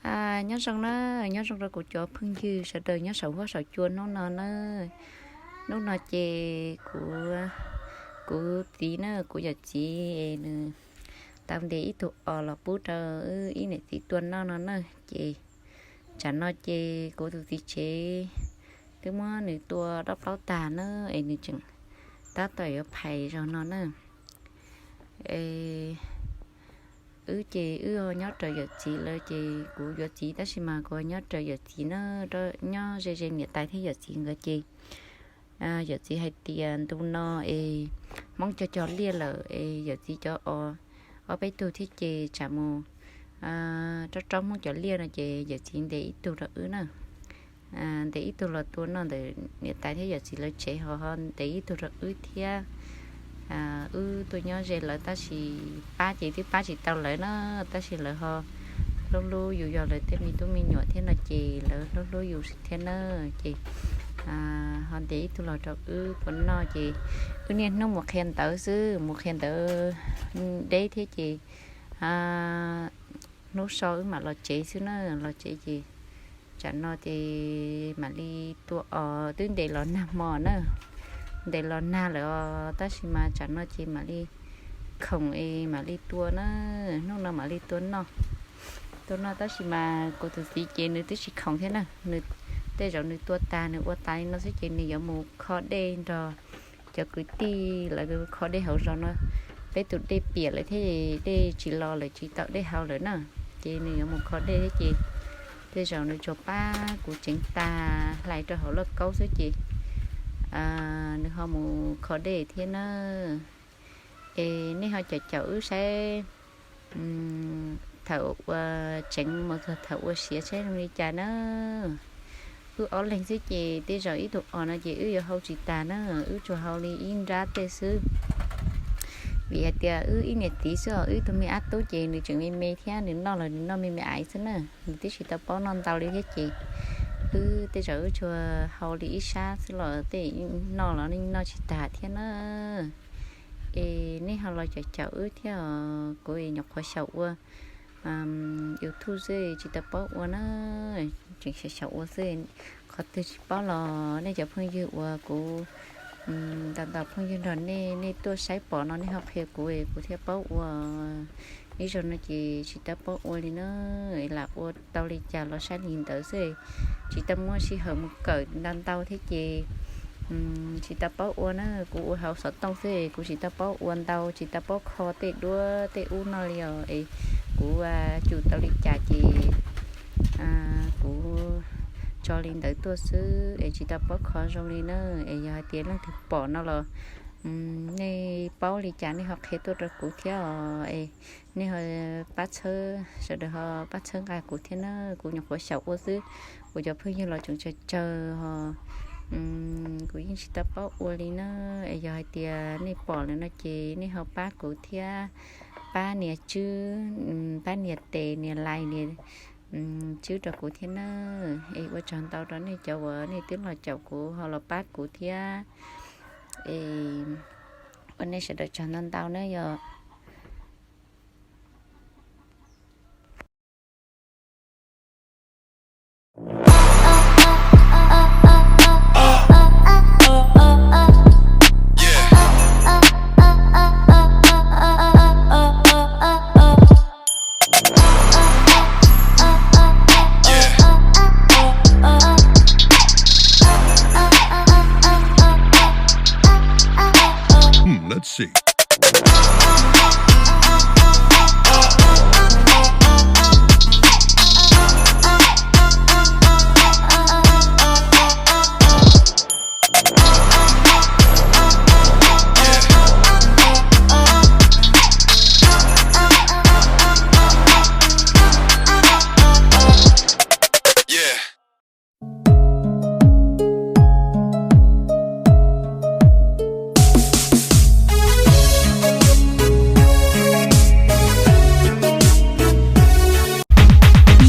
Nyob zoo na, nyob zoo rau kuv cov phooj ywg sawv daws nyob saum huab saum cua hnub no na. Hnub no ces kuv, kuv txiv na, kuv yawm txiv es nws tau ntes ib tug os los pub rau wb ib niam txiv tua noj no na. Ces tsam no ces kuv tus txiv tsev twb muab nws tua dob plaub tag na, es nws tseem tab tom yuav phais zog no na. Es wb ces wb nyob raws yawm txiv lawv, ces kuv yuav txiv tab sis mas kuv nyob raws yawm txiv na, nyob ze ze niam tais thiab yawm txiv nkawd ces yawm txiv hais tias ntu no es Hmoob cog cog liaj lawm es yawm txiv cov os ob peb tug thiab ces tsam mus rov rau Hmoob cov liaj no ces yawm txiv ntes ib tug rau wb na. Ntes ib tug los tua noj ntawm niam tais thiab yawm txiv lawv tsev ho, ho ntes ib tug rau wb thiab. Wb tuaj nyob ze lawv tab sis pab ces twb pab tsis tau lawv na, tab sis lawv ho hlub hlub yus yog lawv tej me tub me nyuam thiab no ces lawv hlub hlub yus thiab na. Ces ho ntes ib tug los rau wb puas noj ces wb niaj hnub mus qhia ntawv xwb, mus qhia ntawv deb thiab ces hnub so wb mam los tsev xwb na, los tsev ces tsam no ces mam li tua os, twb ntes los nag hmo na, ntes los nag lawm os tab sis mas tsam no ces mam li khoom es mam li tua na, hnub no mam li tua noj. Tua noj tab sis mas kuv tus txiv ces nws twb tsis khoom thiab na, nws tej zaum nws tua tas nws ua tas li no xwb ces nws yuav mus kho dej nrog cov kwv tij lawv kho dej hauv zos no. Peb tus dej piam lawm thiab, dej tsis los lawm tsis tau dej haus lawm na, ces nws yuav mus kho dej thiab ces tej zaum nws tsuas pab kuv ceev tas hlais rau hauv lauj kaub xwb ces nws ho mus kho dej thiab na. Es nej ho caum caum wb saib thaum ua tseev mus txog thaum ua siav saib zoo li cas na. Wb ob leeg xwb ces tej zaum ib tug os no ces wb yuav hau tsis tas na, wb tsuas hau li ib nrab tej xwb. Vim hais tias wb ib niam txiv xwb os, wb tug me ab tub ces nws tseem me me thiab, nws noj los nws noj me me aiv xwb na, nws twb tsis tau paub noj ntau li thiab ces wb tej zaum wb tsuas hau li ib sab xwb los tej noj los noj tsis tas thiab na. Es nej ho los caum caum wb thiab os, kuv nyuam qhuav xyaum ua YouTube xwb tsis tau paub ua na, tseem xyaum xyaum ua xwb, qhov twg tsis paub los nej cov phooj ywg uas kuv ntau ntau phooj ywg nrog nej, nej tuaj saib pom no nej ho qhia kuv, kuv thiaj paub ua. Ib zaug no ces tsis tau paub ua li na, lam ua tau li cas los saib li ntawd xwb, tsis tau muaj sij hawm mus kawm ntau ntau thiab ces tsis tau paub ua na. Kuv ua hauv xov tooj xwb, kuv tsis tau paub ua ntau, tsis tau paub kho tej duab tej ub no li os. Es kuv cug tau li cas ces kuv tso li ntawd tuaj xwb es tsis tau paub kho zoo li na. Es yog hais tias leej twg pom no los nej paub li cas nej ho qhia tuaj rau kuv thiab os. Es nej ho pab txhawb, sawv daws ho pab txhawb nqa kuv thiab na, kuv nyuam qhuav xyaum ua xwb, kuv cov phooj ywg los tseem tsawg tsawg ho kuv yeej tsis tau paub ua li na. Es yog hais tias nej pom lawm no ces nej ho pab kuv thiab, pab nias tswb, pab nias tes nias like nias tswb rau kuv thiab na. Es ua tsaug ntau rau nej cov uas nej twb los caum kuv ho los pab kuv thiab. Es ua nej sawv daws tsaug ntau ntau na yog.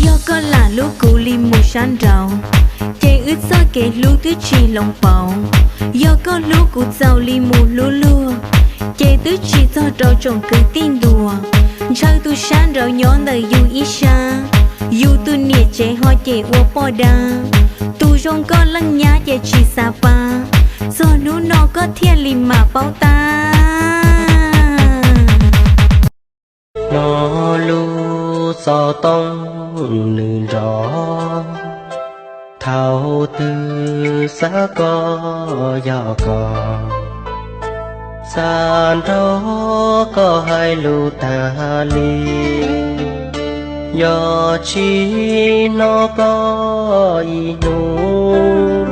Yog koj lam hlub kuv li mus sab nraud, ces wb txoj kev hlub twb tsis hloov pauv. Yog koj hlub kuv txaus li mus hlub luag, ces twb tsis txog rau tsoom kwv tij ntuas. Ntshaw tus sab nraud nyob ntawm yus ib sab, Yus tus niam tsev ho cem ua poj dag, tus zoo nkauj leej nyab ces tsis xav pab, txog hnub no koj thiaj li mam paub tab. Hnov lub xov tooj nws nrov, thaum twg xav koj yog koj, xav nrog koj hais lus tag li. Yog tsis hnov koj ib hnub,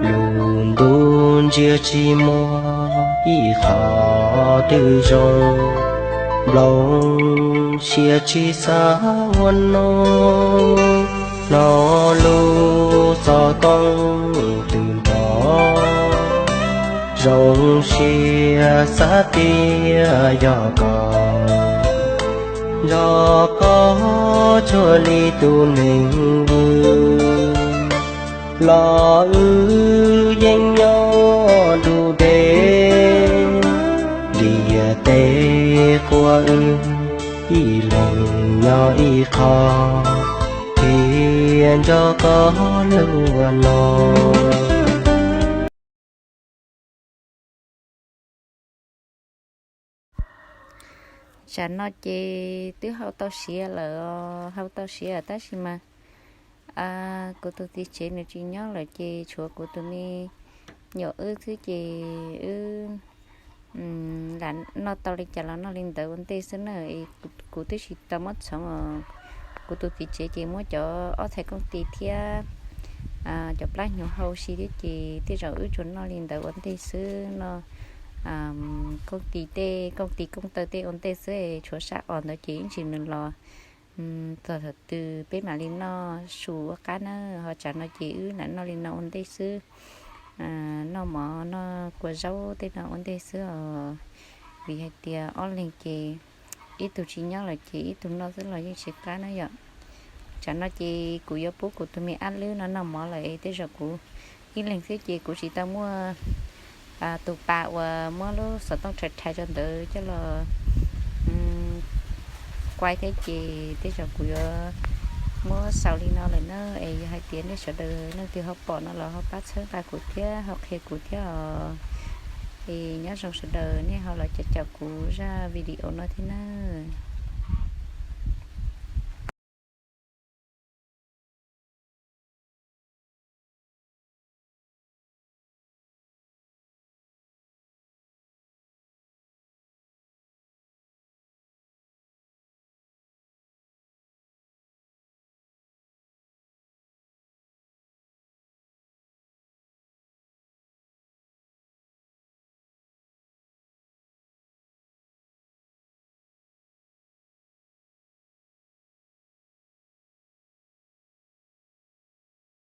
lub ntuj ntsia tsis muaj ib qho twg zoo, nplooj siab tsis xav ua no. Hnov lub xov tooj twg nrov, zoo siab xav tias yog koj, nrog koj cuag li tus neeg vwm los wb yeej nyob ntuj deb, ntiaj teb quas wb ib leeg nyob ib qho, thiaj nco koj lub no. Tsam no ces twb hau tau siav lawm, hau tau siav tab sis mas kuv tus txiv tsev nws tsis nyob lawm ces tshuav kuv tus me nyuam wb xwb ces wb lam noj tau li cas los noj li ntawd ua ntej xwb na. Kuv twb tsis tau muab txhoov, kuv tus txiv tsev ces muab cov ob txhais kooj tis thiab cov plab hnyuv hau si thiab ces tej zaum wb tsuas noj li ntawd ua ntej xwb no. Kooj tis tej kooj tis kooj taw tej ua ntej xwb, tshuav sab os ntawd ces ib ntsis nws los txog thaum twg peb mam li noj su ua qab na. Ho tsam no ces wb lam noj li no ua ntej xwb, noj mov noj kua zaub tej no ua ntej xwb os. Vim hais tias ob leeg ces ib tug tsis nyob lawm ces ib tug noj xwb los yeej tsis qab na yom. Tsam no ces kuv yuav pub kuv tus me ab lwb no noj mov lawm es tej zaum kuv ib leeg xwb ces kuv tsis tau muaj tus pas uas muab lub xov tooj rhais rhais rau ntawd coj los kuaib thiab ces tej zaum kuv yuav muab xaus li no lawm na. Es yog hais tias nej sawv daws leej twg ho pom no los ho pab txhawb nqa kuv thiab ho qhia kuv thiab os. Es nyob zoo sawv daws, nej ho los caum caum kuv zaj video no thiab nawb.